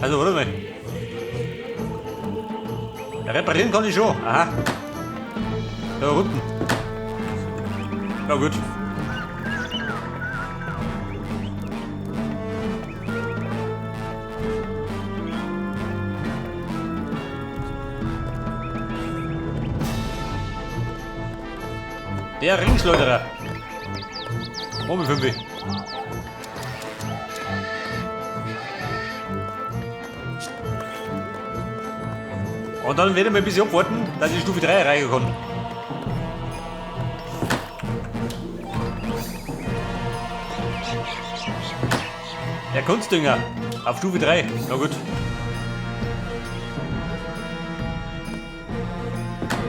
Also, warte mal. Ja, reparieren kann ich schon. Aha. Da unten. Ja, gut. Der Ringschleuderer. Moment, 5. Und dann werden wir ein bisschen abwarten, dass ich Stufe 3 erreichen kann. Der Kunstdünger auf Stufe 3. Na gut.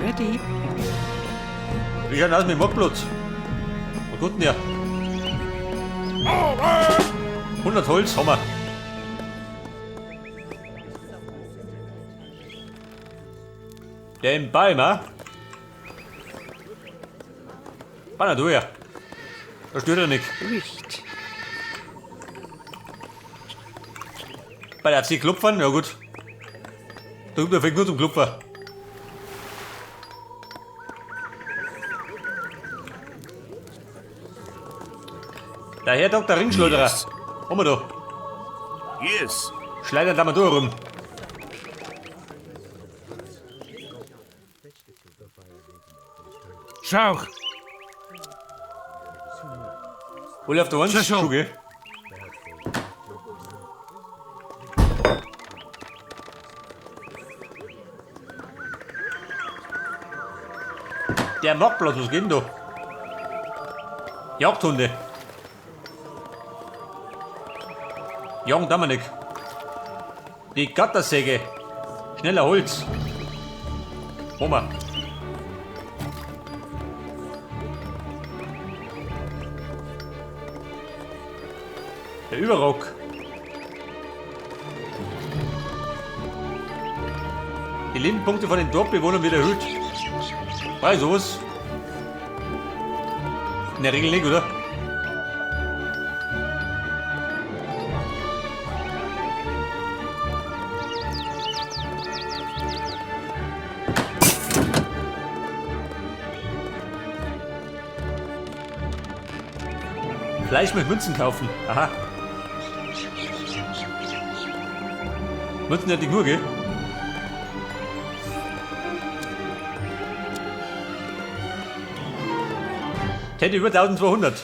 Ready. Wie schaut denn aus mit dem Marktplatz? Was kommt denn der? 100 Holz haben wir. Der im Balmer. Banner du ja. Da stört er nicht. Richt. Bei der FC Klopfern, ja gut. Da kommt der fängt nur zum Klopfer. Der Herr Dr. Ringschleuderer. Yes. Haben wir da. Yes. Schleudert da mal durch rum. Schauch. Alle auf der Wand. Sehr schön. Schon, gell? Der Marktplatz, was geht denn da? Jagdhunde. Jagen darf man nicht. Die Gattersäge. Schneller Holz. Machen wir. Der Überrock. Die Lebenspunkte von den Dorfbewohnern wird erhöht. Bei sowas. In der Regel nicht, oder? Fleisch mit Münzen kaufen. Aha. Münzen hätte ich nur, gell? Ich hätte über 1200.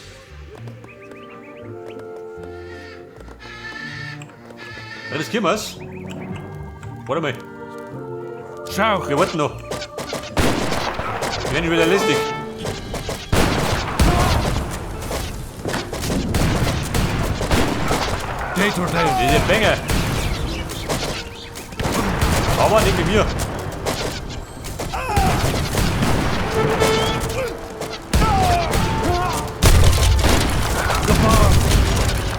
Riskieren wir's? Warte mal. Schauch. Wir warten noch. Wir werden wieder lästig. Datordail. Diese Bänge. Aber nicht mit mir.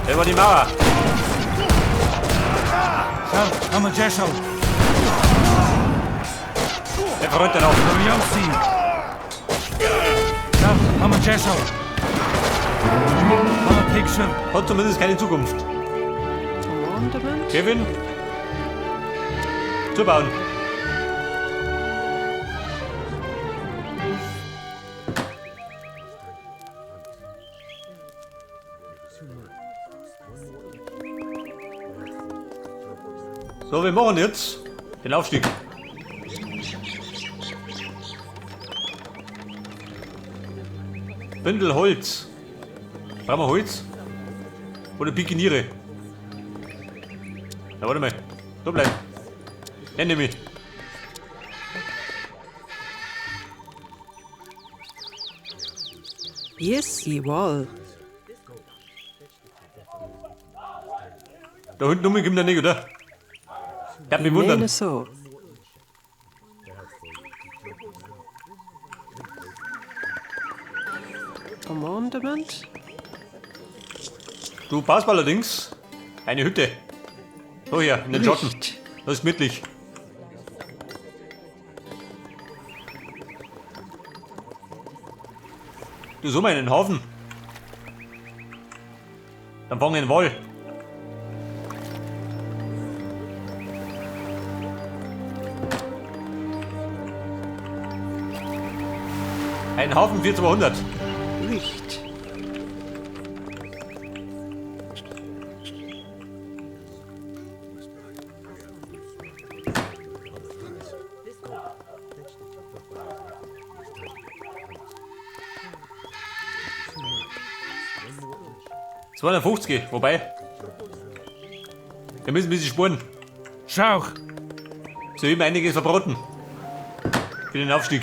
Der war die Mauer. Schauch. Hammer Jessel. Der verrückt dann auch. Yossi. Schauch. Hammer Jessel. Hammer Picture. Hat zumindest keine Zukunft. Commandement. Kevin. Zubauen. So, wir machen jetzt den Aufstieg. Bündel Holz. Brauchen wir Holz? Oder Pikiniere? Na, warte mal. Da bleiben. Ja, nehme ich. Yes, ye wall. Da hinten rum kommt er nicht, oder? Der mich wundern. Mene so. Commandement. Du baust allerdings eine Hütte. So hier, in den Schatten. Richt. Das ist gemütlich. Du, so mal in den Hafen. Dann fangen wir einen Wall. Ein Haufen 4200. Richt. ...250, wobei... Wir müssen ein bisschen spuren. Schauch. So eben einiges verbraten. Für den Aufstieg.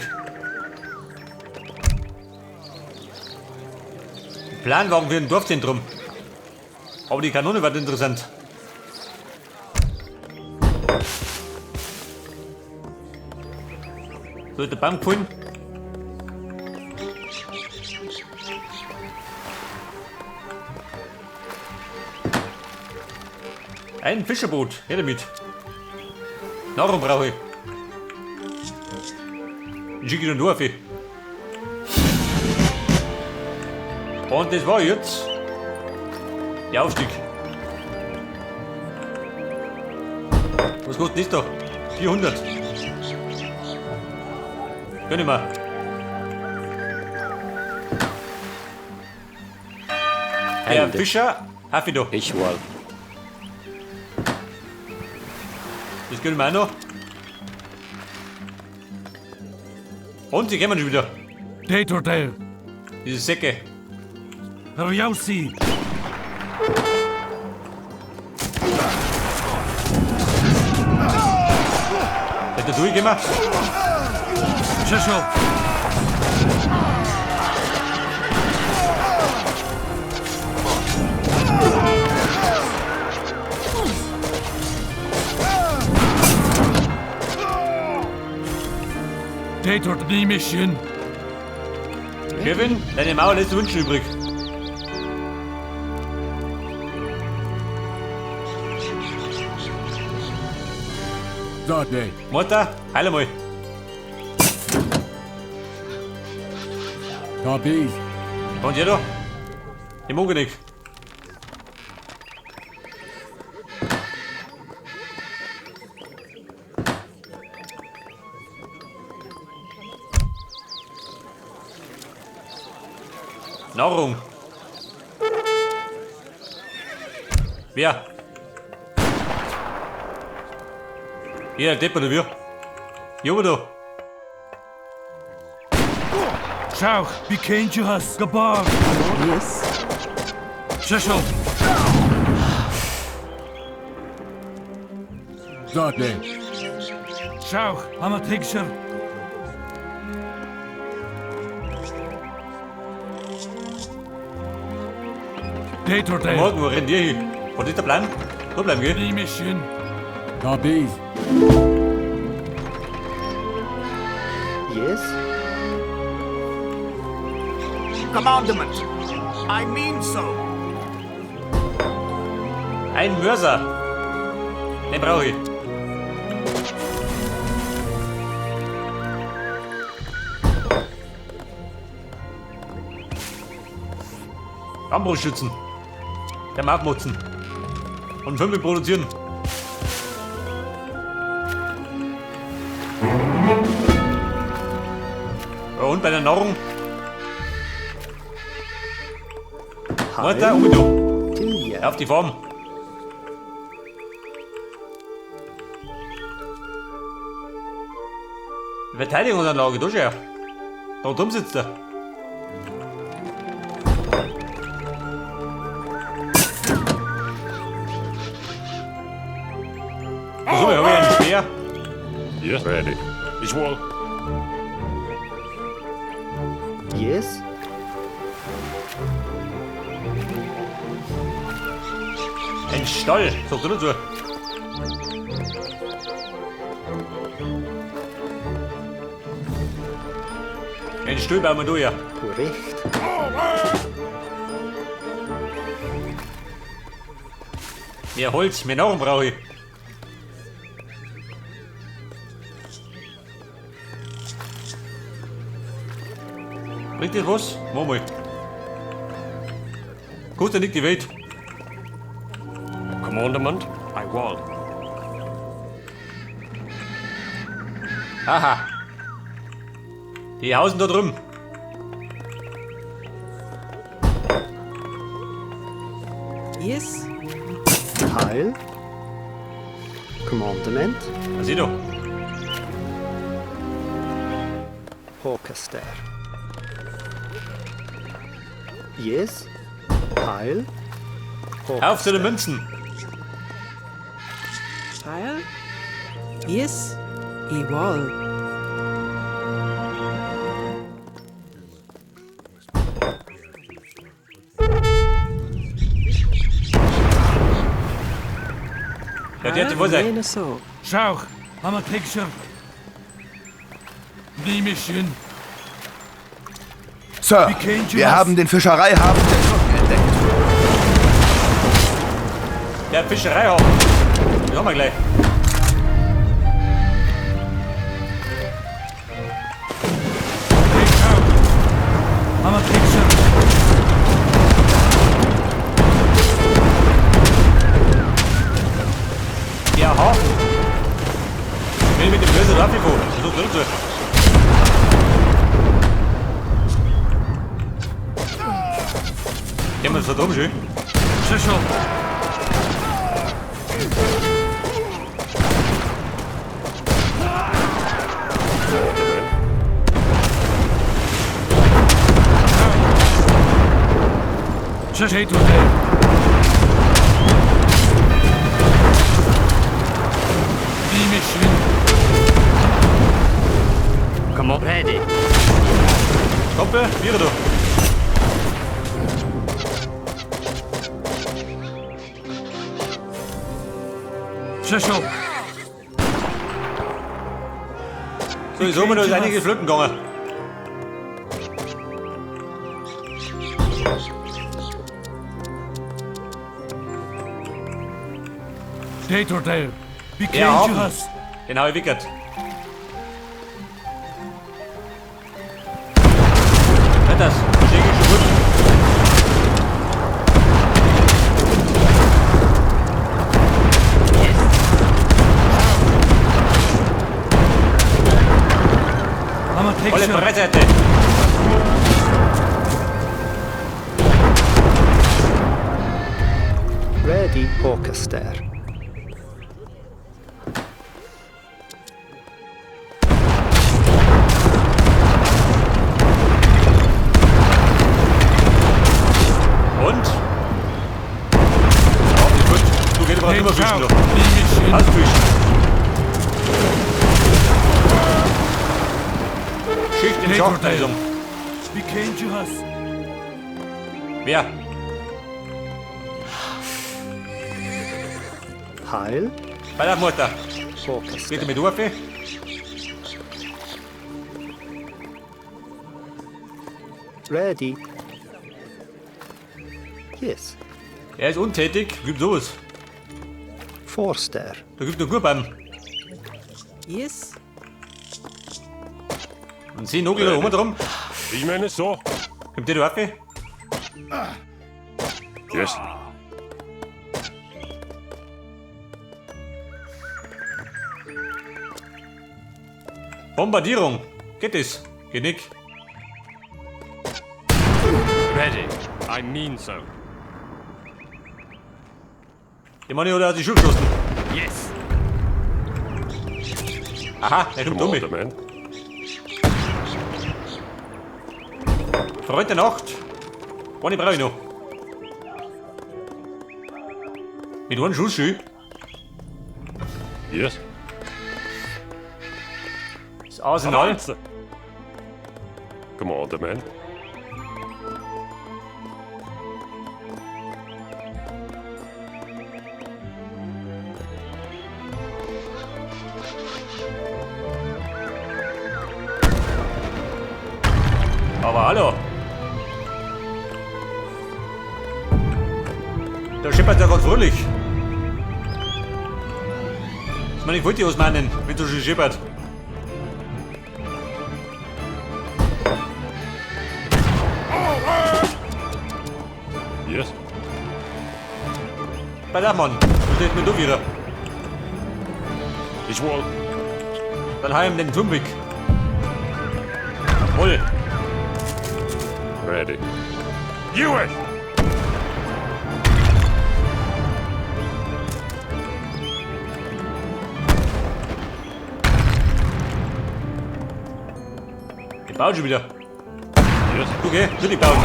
Planwagen für ein Dorfzentrum. Aber die Kanone wird interessant. So, ist der Baum gefallen. Ein Fischerboot, her damit. Nahrung brauche ich. Den schicke ich dann Dorf. Und das war jetzt der Aufstieg. Was kostet das da? 400. Gönn ich mir. Der Fischer, Hafi da. Ich wal. Das gönnen wir auch noch. Und sie kommen schon wieder. Dator Diese Säcke. Rjausi. Hätte durchgemacht. Shishol. Dator Mission. Kevin, deine Mauer lässt Wünschen übrig. Zadne. Mutter, heil einmal. Tabiz. Und jeder? Ich mag nicht. Nahrung. Wer? Hier, der Depp oder wir? Jo, da. Schauch, Bikenjuhas, Gabar. Yes. Shishol. Zadne. Schauch, Hamatrikscher. Dator Morgen, wo rennt ihr hin? Was ist der Plan? Da bleiben, gell? Mission. Tabiz. Yes. Commandment. I mean so. Ein Mörser. Den brauche ich. Armbrustschützen. Der Abmutzen. Und 5 produzieren. Ja, und bei der Nahrung. Weiter, um du. Auf die Form. Verteidigungsanlage, da schau her. Da drüben sitzt er. So, ich habe einen Speer. Yes. Ready. Ich will. Yes. Ein Stall, sagt er dazu. Ein Stuhl bauen wir da ja. Korrekt. Mehr Holz, mehr Nahrung brauche ich. Bringt das was? Mach mal. Kostet ja nicht die Welt. Commandment. I wal. Aha. Die hausen da drüben. Yes. Heil. Commandement. Was ist da? Orchester. Yes. Heil. Auf zu den Münzen. Heil. Yes. Ewol. Ja, die hat die Wurzel. Mene so. Schauch, am Picture. Nimishin. Sir, wir haben den Fischereihafen der Türken entdeckt. Der Fischereihafen. Den haben wir gleich. Am Picture. Der Hafen. Wenn ich mit dem Böse raufgefahren. So drin so. Gehen wir so drum schön. Schüssel. Schüssel. Nimishin. Come on. Ready. Kumpel, wir da. Schüssel. So, ist oben noch ist einiges flöten gegangen. Date Der Hafen. Den hab ich wickert. Das, verstehe ich schon gut. Volle. Breitseite. Ready. Orchester. Und? Ja, ist gut. Du gehst aber immer fischen noch. Hast fischen. Schicht im Schacht, also. Wer? Heil. Bei der Mutter. Bitte mit Urfe. Ready. Yes. Er ist untätig. Gibt sowas. Forster. Da gibt nur Gurban. Yes. Und sie Nogel da oben drum. Ich meine so. Kommt der da Waffe? Yes. Bombardierung. Geht es? Geht nicht. Ready. I mean so. Die Mann hat sich schon geschossen. Yes. Aha, der kommt um mich. Freund der Nacht. Eine brauche ich noch. Mit einem Schuss schön. Yes. Das Arsenal. Commandement. Aber hallo. Da scheppert ja gerade fröhlich. Ich meine, ich wollte was meinen, wenn du schon scheppert. Yes. Bei der Mann, du stehst mit du wieder. Ich will. Dann heim den Turm weg. Voll. Ready. US. bauen schon wieder. Yes. Okay, richtig bauen.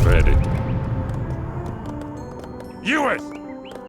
Ready. US.